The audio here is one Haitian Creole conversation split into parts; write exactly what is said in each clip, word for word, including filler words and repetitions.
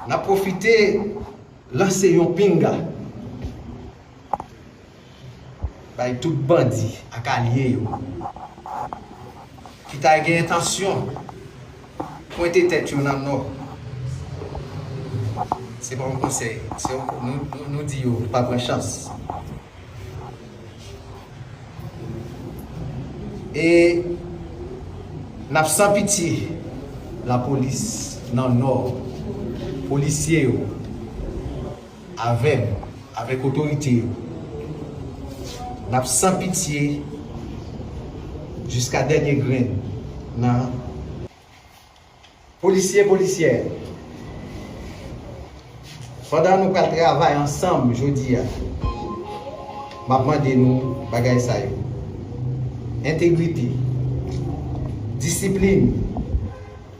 N ap pwofite lanse yon pinga bay tout bandi ak alye yo ki ta gen entansyon pwente tèt yo nan Nò. Se pa yon konsèy, se yon, nou, nou, nou di yo pa pran chans. E n ap san pitye lapolis nan Nò, polisye yo, avè m, avèk otorite yo. N ap san pitye jiska dènye grenn nan Polisye, polisyè, pandan nou pral travay ansanm jodi a, m ap mande nou bagay sa yo: entegrite, disiplin,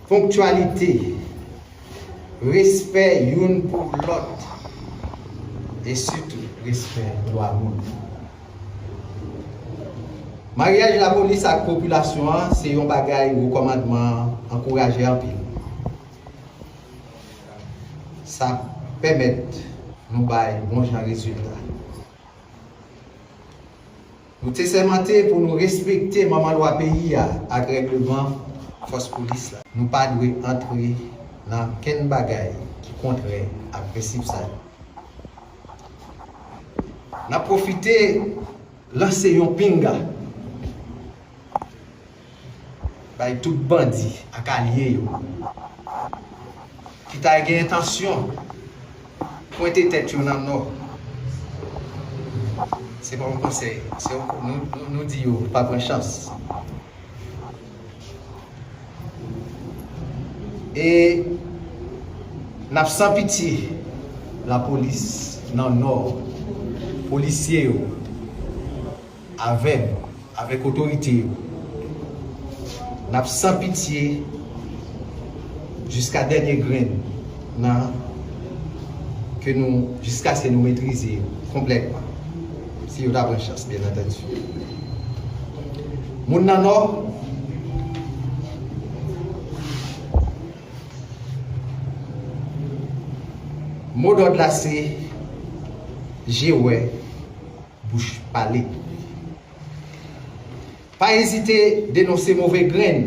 ponktyalite, respè youn pou lòt, e sitou respè dwa moun. Maryaj lapolis ak popilasyon an se yon bagay wo kòmandman an ankouraje anpil. Sa pèmèt nou bay bon jan rezilta. Nou te sèmante pou nou respekte manman lwa peyi a ak règleman fòs polis la. Nou pa dwe antre nan kenn bagay ki kontrè ak prensip sa yo. N ap pwofite lanse yon pinga bay tout bandi ak alye yo ki ta gen entansyon pwente tèt yo nan Nò. Se pa yon konsèy, se yon, nou, nou, nou di yo pa pran chans. E n ap san pitye lapolis nan Nò, polisye yo, avè m, avèk otorite yo. N ap san pitye jiska dènye grenn nan ke nou, jiskaske nou metrize yo konplètman. Si yo ta pran chans, byen antandi. Moun nan Nò, modòd la se je wè, bouch pale. Pa ezite denonse move grenn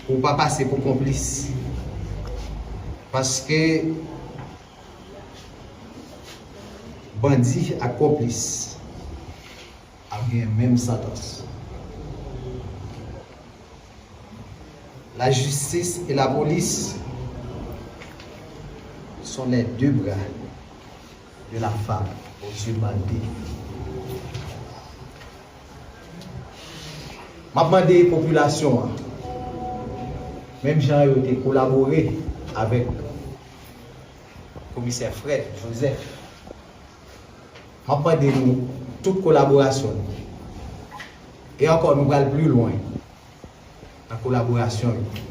pou w pa pase pou konplis. Paske bandi ak konplis ap gen menm santans. La justice et la police sont les deux bras de la femme aux yeux bandés. M ap mande popilasyon an, menm jan yo te kolabore avèk komisè Fred Joseph, m ap mande nou tout kolaborasyon nou. E ankò, nou pral pli lwen nan kolaborasyon yo.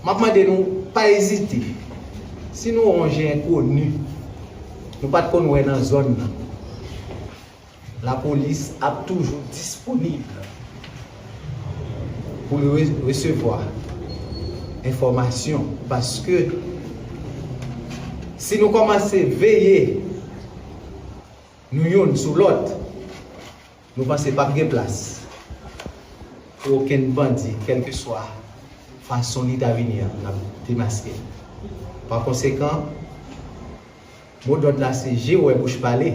M ap mande nou pa ezite. Si nou wè yon jan enkoni nou pa t konn wè nan zòn nan, lapolis ap toujou disponib pou l re-, resevwa enfòmasyon, paske si nou kòmanse veye nou youn sou lòt, nou panse p ap gen plas pou okenn bandi, kèlkeswa fason li ta vini an, n ap demaske l. Pa konsekan, modòd la se je wè, bouch pale.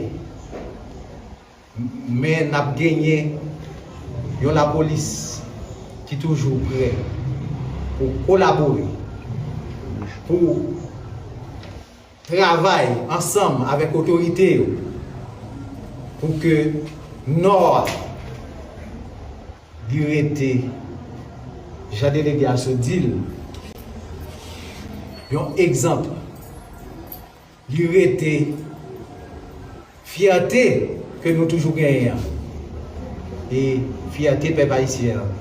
Men n ap genyen yon lapolis ki toujou prè pou kolabore, pou travay ansanm avèk otorite yo pou ke Nò a li rete, jan delege a sot di l, yon egzanp. Li rete fyète ke nou toujou genyen an. E fyète pèp ayisyen an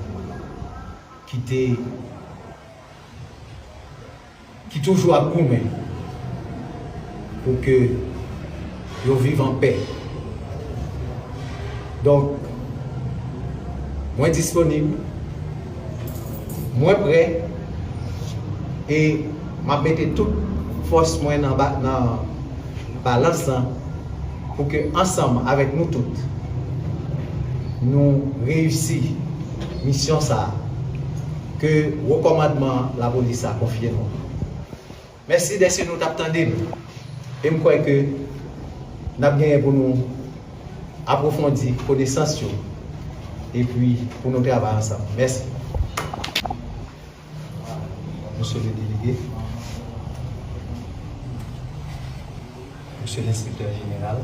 ki te, ki toujou ap goumen pou ke yo viv an pè. Donk, mwen disponib Mwen prè e m ap mete tout fòs mwen nan ba-, nan balans lan pou ke ansanm avèk nou tout, nou reyisi misyon sa a ke wo kòmandman lapolis la konfye nou. Mèsi dèske nou t ap tande m. E m kwè ke n ap genyen pou nou apwofondi konesans yo epi pou nou travay ansanm. Mèsi. Monsieur le délégué, Monsieur l'inspecteur général,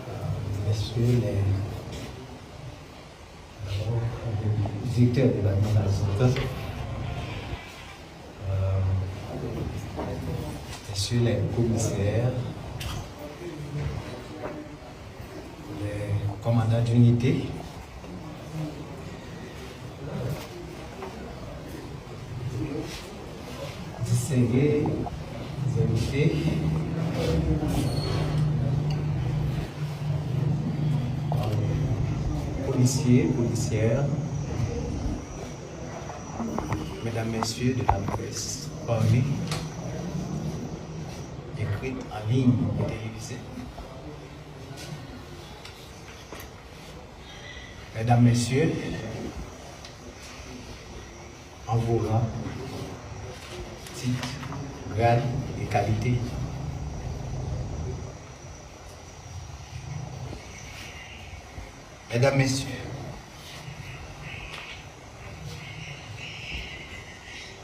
euh, messieurs les, euh, directeurs départemental central, euh, messieurs les commissaires, les commandants d'unité, distingués invités, policiers, policières, mesdames, messieurs de la presse parlée, écrite en ligne et télévisée. Medam, mesye, an vo ran, tit, grad e kalite. Medam, mesye,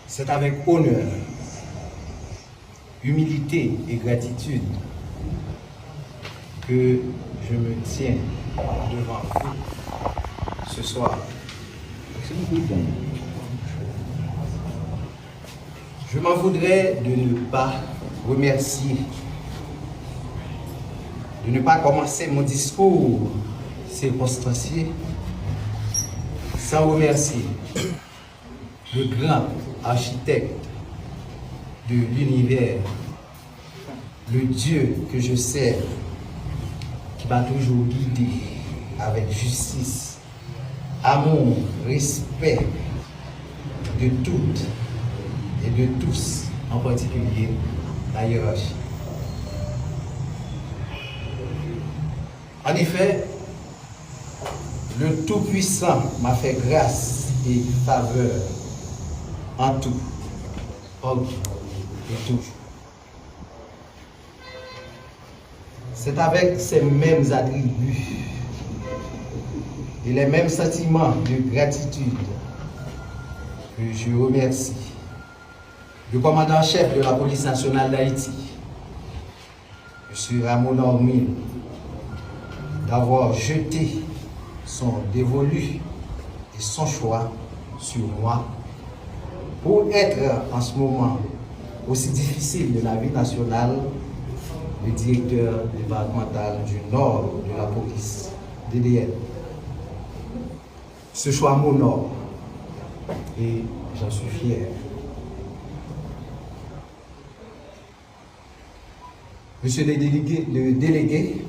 c'est avec honneur, humilité et gratitude que je me tiens devant vous ce soir. Je m'en voudrais de ne pas remercier, de ne pas commencer mon discours circonstancié sans remercier le grand architecte de l'univers, le Dieu que je sers, qui m'a toujours guidé avec justice, amour, respect de toutes et de tous, en particulier la hiérarchie. En effet, le Tout-Puissant m'a fait grâce et faveur en tout, partout et toujours. C'est avec ces mêmes attributs et les mêmes sentiments de gratitude que je remercie le commandant en chef de la Police nationale d'Haïti, Monsieur Rameau Normil, d'avoir jeté son dévolu et son choix sur moi pour être en ce moment aussi difficile de la vie nationale, le directeur départemental du Nord de la police, D D N. Ce choix m'honore et j'en suis fier. Monsieur le délégué, le délégué,